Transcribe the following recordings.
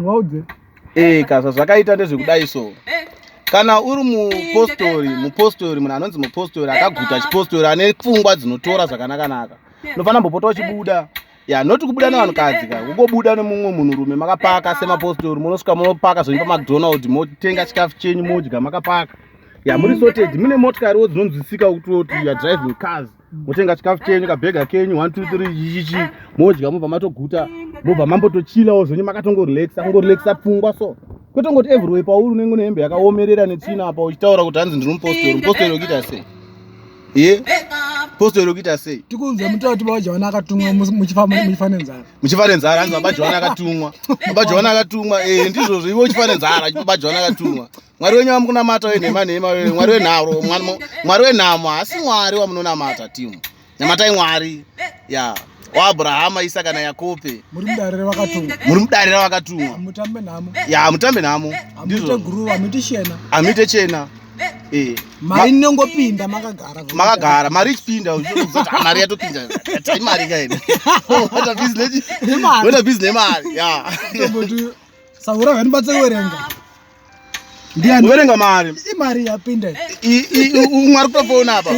Waudze. Eh, ka zvazvakaita ndezvekudai so. Kana uri mupostori, mupostori munhu anonzi mupostori akaguta chipostori ane pfungwa dzinotora zvakanaka-naka. Unofanira mbopota uchibuda. Ya, not kubuda nevanhukadzi ka. Kungobuda nemumwe munhurume makapaka semapostori, munosvika munopaka zvenyu paMcDonald motenga chikafu chenyu modya makapaka. Ya, muri sorted, mune motikariwo dzinonzwisika kutoti you are driving cars. Motenga chikafu chenyu kabhega kenyu 1 2 3 chichichi modya mobva matoguta mobva mambotochilawo zvenyu makatongorelaxa kungorelaxa pfungwa so kwete ngoti everywhere pauri unenge une hembe yakaomerera netsvina apa uchitaura kuti hanzi ndiri mupostori mupostori wekuita sei ye postori wekuita sei Tikunzwe mutaura kuti baba Johana akatumwa muchifa muchifa nenzara. Muchifa nenzara hanzi baba Johana akatumwa baba Johana akatumwa eh ndizvozvo iwe uchifa nenzara baba Johana akatumwa. Mwari wenyu wamukunamata wenhema nhema wewe Mwari wenharo Mwari wenhamo haasi Mwari wamunonamata timu namatai Mwari ya waAbrahama Isaka naYakobe. Muri mudare revakatumwa. Muri mudare revakatumwa. Mutambe nhamo. Ya mutambe nhamo. Ndizvo. Hamuite guruva, hamuite shena. Hamuite chena. Eh. Mari inongopinda makagara. Makagara, mari ichipinda uchizoti mari yatopinda. Tai mari kaini. What business? What business nemari? Ya. Tomboti Saura vanibatse kuverenga. Ndiani? Kuverenga mari. Imari yapinda. Umwe ari kutofona apa.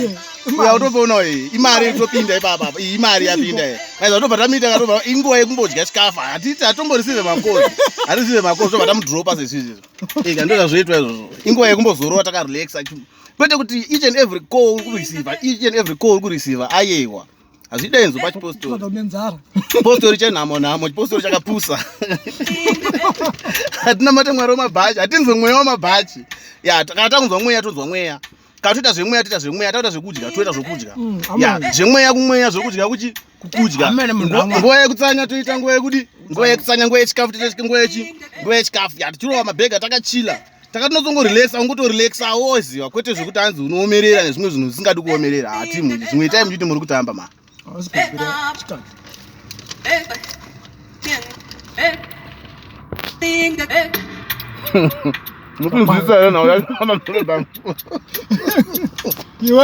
Uya utofona iyi. Imari itopinda ipapa apa. Iyi imari yapinda iyi. Maiza tobva tamita katobva inguva yekumbodya chikafu. Hatiti hatomborisive makozi. Hatisive makozi tobva tamudropa sezvizvi. Ika ndo zvazvoitwa izvozvo. Inguva yekumbozorora takarelaxa. Kwete kuti each and every call uri kureceiver, each and every call uri kureceiver ayewa. Hazvidenzo pachipostori. Postori chenhamo nhamo, chipostori chakapusa. Hatina mate mwari wemabhachi, hatinzwe mweya wemabhachi. Ya, kana takunzwa mweya tonzwa mweya. Kana toita zvemweya toita zvemweya, takuita zvekudya toita zvekudya. Ya, zvemweya kumweya, zvekudya kuchi kukudya. Nguva yekutsanya toita nguva yekudi, nguva yekutsanya, nguva yechikafu toita nguva yechi, nguva yechikafu. Ya, tichirova mabhega takachila. Takatinozongorelaxa, ungotorelaxa woziva, kwete zvekuti hanzi unoomerera nezvimwe zvinhu zvisingadi kuomerera. Hatimu, zvimwe itai muchiti muri kutamba ma. Mukunzwisisa here nhau yacho? Iwe.